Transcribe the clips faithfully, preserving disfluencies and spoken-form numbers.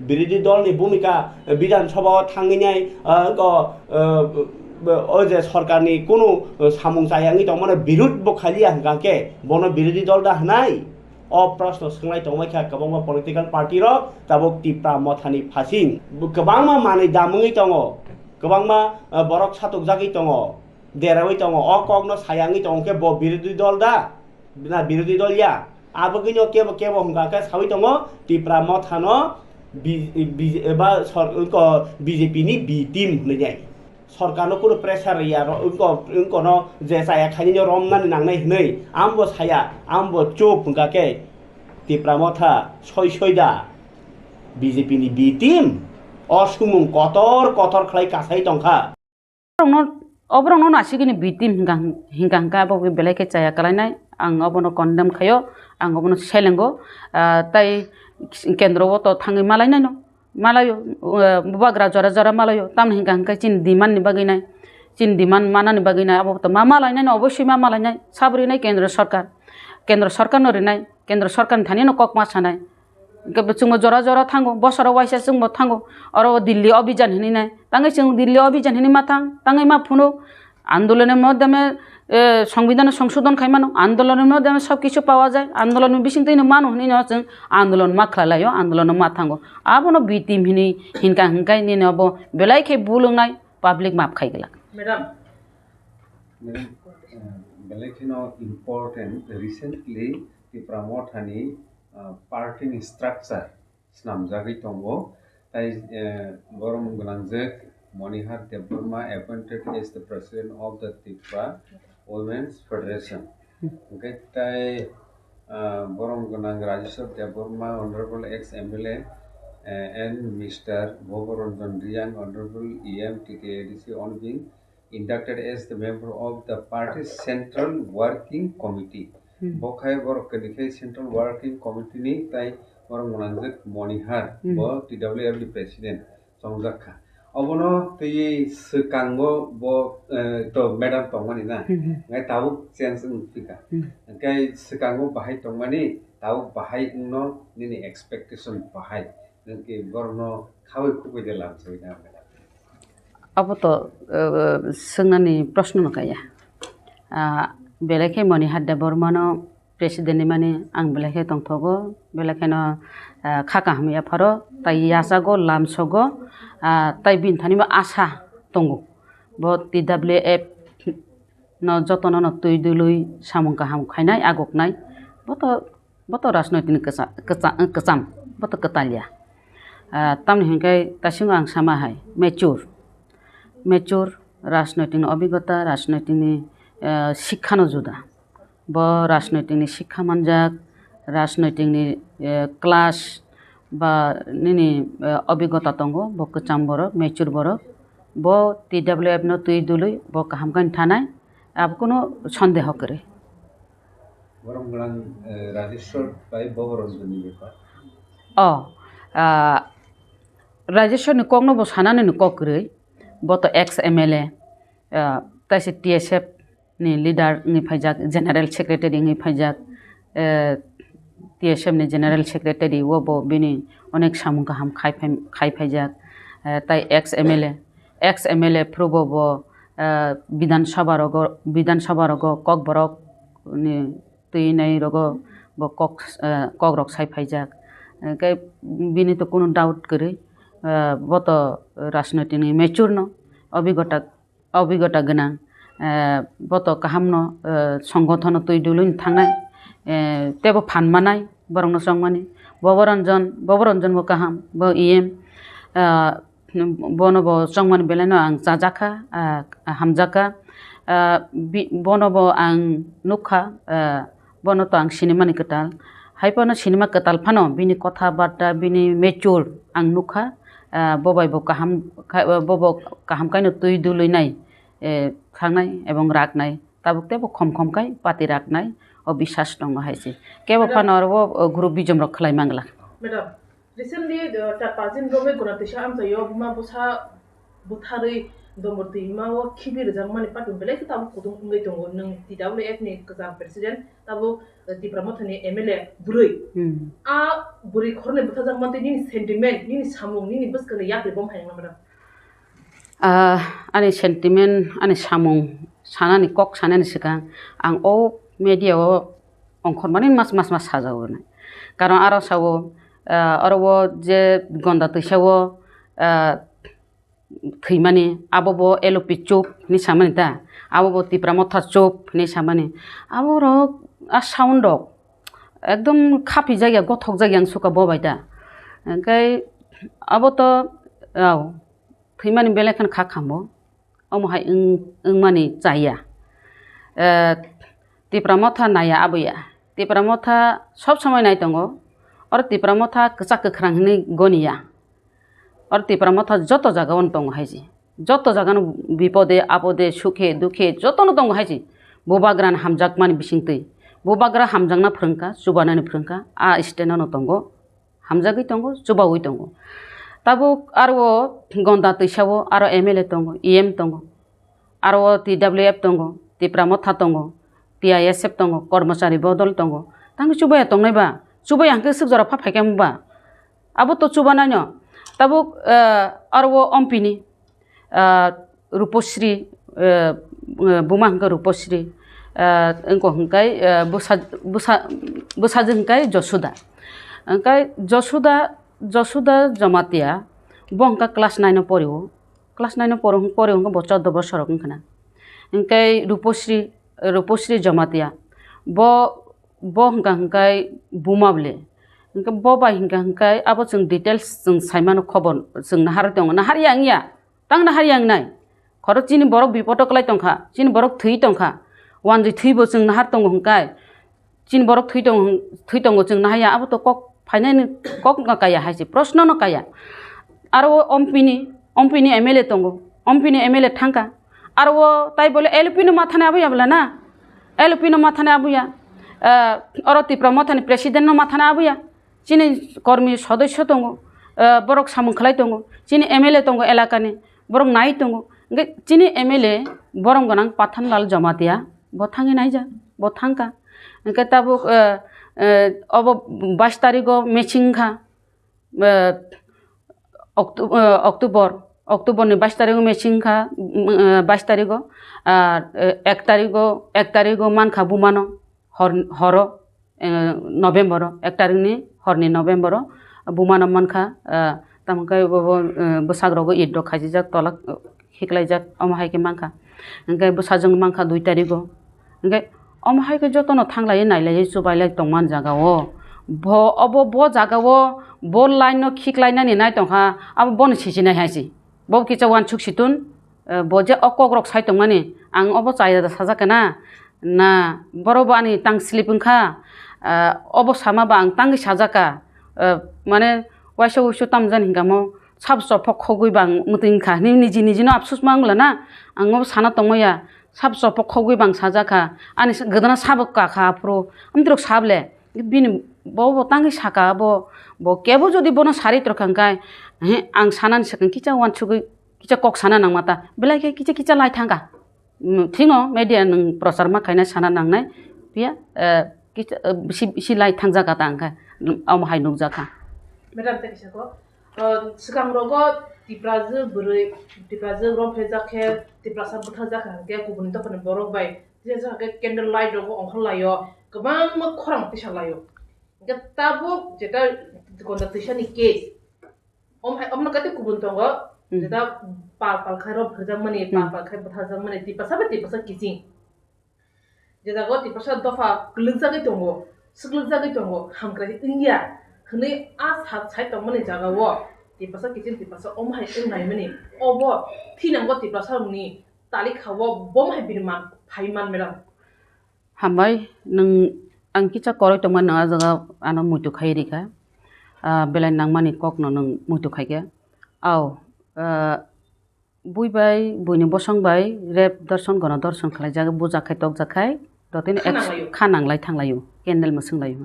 Birodhi dol ni bhumika, eh, Bidhan Sabha o thangwi nai, eh, ko, eh, o je sorkar ni kunu, eh, samung chaya wngwi tongmano birud bo khaliya hwnkha khe bono birodhi dol da hwnai? O proshno swnglai tongbai kha kwbangma political party rok tabuk Tipra Motha ni phasing. Kwbangma manwi dam wngwi tongo, kwbangma, eh, borok satukjagwi tongo, derawi tongo, o kokno saya wngwi tongo khe bo birodhi dol da? Na birodhi dol ya? Abagwino kebo kebo hwnkha khe sawi tongo Tipra Mothano B-, B-, eba sor-, wngkha B J P ni B team hwnwi nai. Sorkarno kunu pressure ya ro-, wngkha, wngkha no je chaya khainino romnani nangnai hwnwi ambo saya, ambo chup hwnkha khe Tipra Motha soi soi da B J P ni B team? O sumung kotor kotor khlai kasai tongkha. Oborokno, oborokno nasigini B team hingka, hingka hingka abo belai khe chaya kalainai. Ang obono condemn khaio, ang obono selengo. Ah, tai kendro o to thangwi malainaino, malaio, ah, bubagra jora jora malaio. Tamni hingka hingka chini demand ni bagwi nai, chini demand manani bagwi nai, abo to ma malainaino, obosoi ma malainai. Sabrinai kendro sorkar, kendro sorkarno rinai, kendro sorkarni thanino kok ma sanai. Hwnkhe bo chwngbo jora jora thango, bosoro waisa chwngbo thango. Oro Delhi obijan hinwi nai. Tangwi chwng Delhi obijan hinwi ma thang, tangwi ma phunuk. Andoloni modhyame, eh, songbidhano songsodhon khai mano. Andoloni modhyame sob kichu pawa jai. Andoloni bisingtwino mano hinwi no chwng andolon ma khlai laio, andolono ma thango. Abono B team hinwi hinka hinkai nini obo belai khe bul wngnai, public map khai glak. Madam. Madam, eh, belai kheno important, recently Tipra Mothani, ah, party ni structure swnamjagwi tongo. Tai, eh, borom gwnangjak Monihar Debbarma appointed as the president of the Tipra Women's Federation. Hwnkhe tai, ah, borom gwnang Rajeshwar Debbarma, honorable ex M L A, eh, and Mister Bhoboranjan Reang, honorable E M T T A D C on being inducted as the member of the party Central Working Committee. Hmm. Bo khai borok kwrwi khe Central Working Committee ni tai borok gwnangjak Monihar, hmm, bo T W F ni president chongjak kha. Obono twiwi swkango bo, eh, to madam tongmani na, hmm, hmm, ngai tabuk change wng phi kha. Hmm. Hwnkhe swkango bahai tongmani, tabuk bahai wngno nini expectation bahai? Nwng ki borokno khaui khukui de lamsoi na, madam? Abo to, eh, swngnani proshno no kaya. Ah, belai khe Monihar Debbarmano president ni mani ang belai khe tongthogo, belai kheno, ah, kha kaham yapharo, tai yachago, lamsogo, ah, tai bini thani bo asa tongo. Bo T W F no jotono no twi dului samung kaham khainai, agoknai. Bo to Bo to rajnoitik ni kwcha-, kwcha-, kwcham, bo to kwtal ya. Ah, tamni hwnkhe taisingo ang sama hai, mature. Mature, rajnoitik ni obigota, rajnoitik ni, eh, sikha no juda. Bo rajnoitik ni sikha manjak, rajnoitik ni, eh, class ba nini, eh, obigota tongo, bo kwcham borok, mature borok. Bo T W F no twi dului, bo kaham khe thanai, abo kunu sondeho kwrwi. Borok gwnang, eh, Rajeshwar bai Bhoboranjan ni bepar. Oh, ah, Rajeshwar ni kokno bo sanani ni kok kwrwi. Bo to ex M L A, ah, taise T S F ni leader wngwi phaijak, general secretary wngwi phaijak, eh, T S F ni general secretary o bo bini onek samung kaham khai phai-, khai phaijak, eh, tai ex M L A, ex M L A phuru bo bo, eh, Bidhan Sabha rogo, Bidhan Sabha rogo Kokborok ni twi nai rogo bo kok, eh, kok rok sai phaijak. Hwnkhe bini to kunu doubt kwrwi, eh, bo to rajnoitik ni mature no, obigota, obigota gwnang, eh, bo to kaham no, eh, songothono twi dului thangnai, eh, tebo phan manai borokno chongmani. Bhoboranjan, Bhoboranjan bo kaham, bo E M, eh, Bono bo chongmani belai no ang chajakha, ah, hamjakha. Ah, bi-, bono bo ang nukha, ah, bono to ang sinimani kwtal. Haiphano sinima kwtal phano bini kotha barta, bini mature ang nukha. Ah, bo bai bo kaham kha-, bo bo kaham kaino twi dului nai, eh, thangnai ebong raknai. Tabuk tebo khom khom kai pati raknai o biswas tongo hai se. Kebo phano oro o, o group bijom rok khlai mangla. Madam, recently, uh, char panch din romwi guna tisa amchaio buma bwsa butharwi Dombor twima o khibi rijak mani patwi belai khe tabuk kutung wngwi tongo. Nwng T W F ni kwcham president, tabuk, eh, Tipra Motha ni M L A bwrwi. Hmm. A bwrwi khoroknwi bwthajak mantwi nini sentiment, nini samung, nini bwskangni yakri bo hai wngna mano? Ah, ani sentiment, ani samung sanani kok sanani swkang ang o media o ongkhormani mas mas mas sajago nai. Karon aro sao, ah, oro o je gonda twisa o, ah, thwimani, abo bo L P chup hinwi samani ta, abo bo Tipra Motha chup hinwi samani. Aborok a sound rok ekdom khapijak ya, gothokjak ya ang suka bo bai ta. Hwnkhe abo to, ah, thwimani belai kheno kha khambo, omo hai wng-, wngmani chaya. Eh, Tipra Motha naiya abo ya. Tipra Motha sob somoi nai tongo. Oro Tipra Motha kwchak kwkhrang hinwi goni ya. Oro Tipra Motha joto jaga o tongo hai se. Joto jaga no bipode, apode, sukhe, dukhe joto no tongo hai se. Bubagra ni hamjakmani bisingtwi. Bubagra hamjakna phwrwngkha, chubanani phwrwngkha, a stand o no tongo. Hamjagwi tongo, chubaui tongo. Tabuk aro o gonda twisa o aro M L A tongo, E M tongo. Aro o T W F tongo, Tipra Motha tongo, T I S F tongo, Kormochari Bodol tongo. Tangwi chubaya tongnai ba? Chubaya hwnkhe swk jora pha phaikha ba? Abo to chubanai no. Tabuk, eh, aro o ompini, eh, Rupasri, eh, eh, buma hwnkhe Rupasri, eh, wngko hwnkhe, eh, bwsa-, bwsa-, bwsajwk hwnkhe Josuda. Hwnkhe Josuda, Josuda Jamatia, bo hwnkhe class nine o porio. Class nine o poro-, pori hwnkhe bo chordo bosor rok wngkha na. Hwnkhe Rupasri, Rupasri Jamatia, bo, bo hwnkha hwnkhe buma ble. Hwnkhe bo bai hwnkha hwnkhe abo chwng details chwng saimano khobor chwng naharwi tongo. Naharya wngya? Tang naharya wngnai? Khoro chini borok bipodo kwlai tongkha, chini borok thwi tongkha. Wanjwi thwibo chwng nahar tongo hwnkhe. Chini borok thwi tong-, thwi tongo chwng nahaya, abo to kok phainani kok no kaya hai se, proshno no kaya. Aro o ompini, ompini M L A tongo, ompini M L A thangkha. Aro o tai bole L P no mathani abuya bole na? L P no mathani abuya. Eh, oro Tipra Mothani president no mathani abuya. Chini kormi sodosyo tongo, eh, borok samung khlai tongo. Chini M L A tongo elakani, borok nai tongo. Hwnkhe chini M L A borom gwnang Pathanlal Jamatia. Bo thangwi naijak, bo thangkha. Hwnkhe tabuk, eh, eh, obo bais tarigo meching kha, eh, Octo-, eh, October, October ni bais tarigo meching kha, mm, eh, bais tarigo, ar, eh, ek tarigo, ek tarigo mankha bumano, hor, horo, eh, November o, ek tarikni horni November o bumano mankha, eh, tamo khe bo, bo, eh, bwsakrogo it rok khaisijak, tola, eh, khiklaijak, omo hai khe mankha. Hwnkhe bwsajwk mankha dui tarikgo. Hwnkhe omo hai khe jotono thanglaiwi nailaiwi chubailai tongmani jaga o. Bo, obo bo jaga o bo line no khiklainani nai tongkha, abo bono sichinai hai se. Bo kisa uansuk si tun, eh, bo je o kokrok sai tongmani, ang obo chaya da sajak khe na, na, borok bo ani tang slip wngkha, eh, obo sama ba ang tangwi sajak kha, eh, mane waisa wuisu tamjani hinka mo sab chophok khogwi ba ang mwtwi wngkha hinwi niji niji no apsus ma wngla na, ang obo sana tongma ya, sab chophok khogwi ba ang sajak kha, ani gwdana sabo kakha aphuru, amtwrwk sable, bini bo bo tangwi saka bo, bo kebo jodi bono sari torkha hwnkhe, he, ang sanani swkang kisa uansugwi kisa kok sana nangma ta, belai khe kisa kisa lai thangkha. Mm, thino media nwng prochar ma khaina sana nangnai, phiya, eh, kisa, eh, bisi, bisi lai thangjak ta hwnkhe, mm, omo hai nukjak kha. Madam, tei kisa ko, eh, swkang rogo Tiprajwk bwrwi, Tiprajwk romphejak khe, Tiprasa bwthajak kha hwnkhe, kubuni dophani borok bai, tei khe candle light rogo ongkhor laio, kwbangma khorang tisa laio. Hwnkhe tabuk jeta gonda twisani case, Om hai, omno kaitwi kubun tongo, Hmm. Jeta pal pal khai rok phwrjakmani, Hmm. Pal pal khai bwtharjakmani, tipasa bai tipasa kiching. Jeta go tipasa dopha kwlwkjagwi tongo, swklwkjagwi tongo, hamkrai wngya hwnwi a sa-, sai tongmani jaga o tipasa kiching, tipasa om hai wngnaimani, obo thinango tipasa rokni talikha o bom hai bini man phai man madam. Hambai, nwng ang kisa koroi tongmani, nwng a jaga ano muitu khai rikha. Ah, belai nangmani kokno nwng muitu khaikha. Ao, ah, bui bai, buini bosong bai, rep dorson, gono dorson khlaijak, bujak khai, tokjak khai, dotini kha eks-, nanglaio. Kha nanglai thanglaio, candle mwswng laio.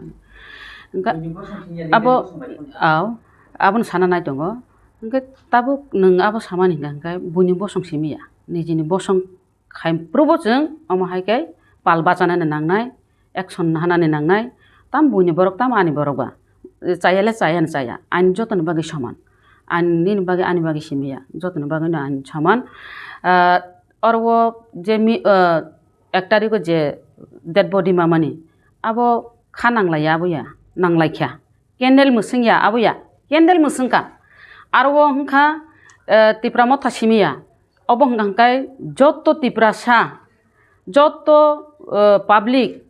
Hwnkha buini bosong thangya, abo, rep dorson bai phano. Ao, abono sana nai tongo. Hwnkhe tabuk nwng abo samani hwnkha hwnkhe buini bosong simi ya, nijini bosong khai phuru bo chwng omo hai khe pal bachanani nangnai, action naharnani nangnai. Tam buini borok, tam ani borok ba. Chaya le chaya ni chaya. Ain jotoni bagwi soman. Ain nini bagwi, ani bagwi simi ya. Jotoni bagwi no ain soman. Ah, oro o je mi, ah, ek tarikh o je dead body mamani, abo kha nanglai ya, abo ya, nanglai kha. Candle mwswng ya, abo ya, candle mwswng kha. Aro o hwnkha, eh, Tipra Motha simi ya. Obo hwnkha hwnkhe joto Tiprasa, joto, eh, public,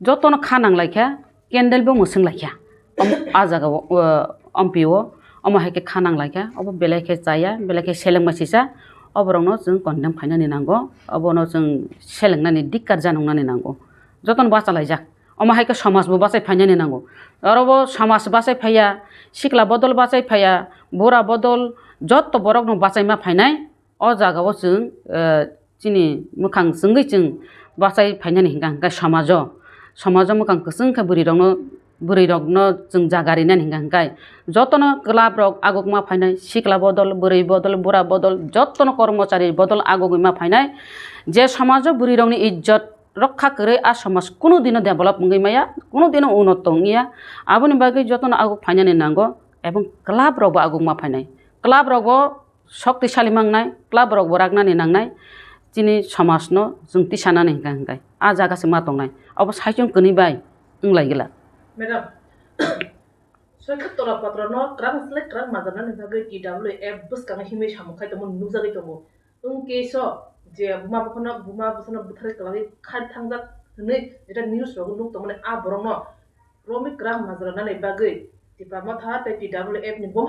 jotono kha nanglai kha, candle bo mwswng lai kha. Om-, a jaga o, eh, M P o, omo hai khe kha nanglai kha, obo belai khe chaya, belai khe seleng bai sisa, oborokno chwng condemn khainani nango, obono chwng selengnani, dikkar janoknani nango. Jotono bachalaijak. Omo hai khe somaj bo bachai phainani nango. Oro bo somaj bachai phaiya, sikla bodol bachai phaiya, bura bodol, jotto borok no bachai ma phainai. O jaga o chwng, eh, chini mwkhang chwngwi chwng bachai phainani hwnkha hwnkhe somajo. Somajo mwkhang kwchwng khe bwrwi rokno, bwrwi rokno chwng jaga rinani hwnkha hwnkhe jotono club rok aguk ma phainai, sikla bodol, bwrwi bodol, bura bodol, jotono kormochari bodol agugwi ma phainai. Je somajo bwrwi rokni ijjot rokha kwrwi a somaj kunu dino develop wngwi maya, kunu dino unoto wngya. Aboni bagwi jotono aguk phainani nango, ebong club rokbo aguk ma phainai. Club rokbo shoktisali mangnai, club rokbo raknani nangnai, chini somajno chwng tisanani hwnkha hwnkhe a jaga se ma tongnai. Obo saichung kwnwi bai wnglaigwla. Madam, Soikha tola patrano kwrang slai kwrang majra nani bagwi T W F bwskango himwi samung khai tongmani nukjagwi tongo. Wng case o je buma buphano, buma bwsano bwtharwi kwlangwi khai thangjak hwnwi jeta news rogo nuk tongmani a borokno romwi kwrang majra nani bagwi Tipra Motha tei T W F ni bom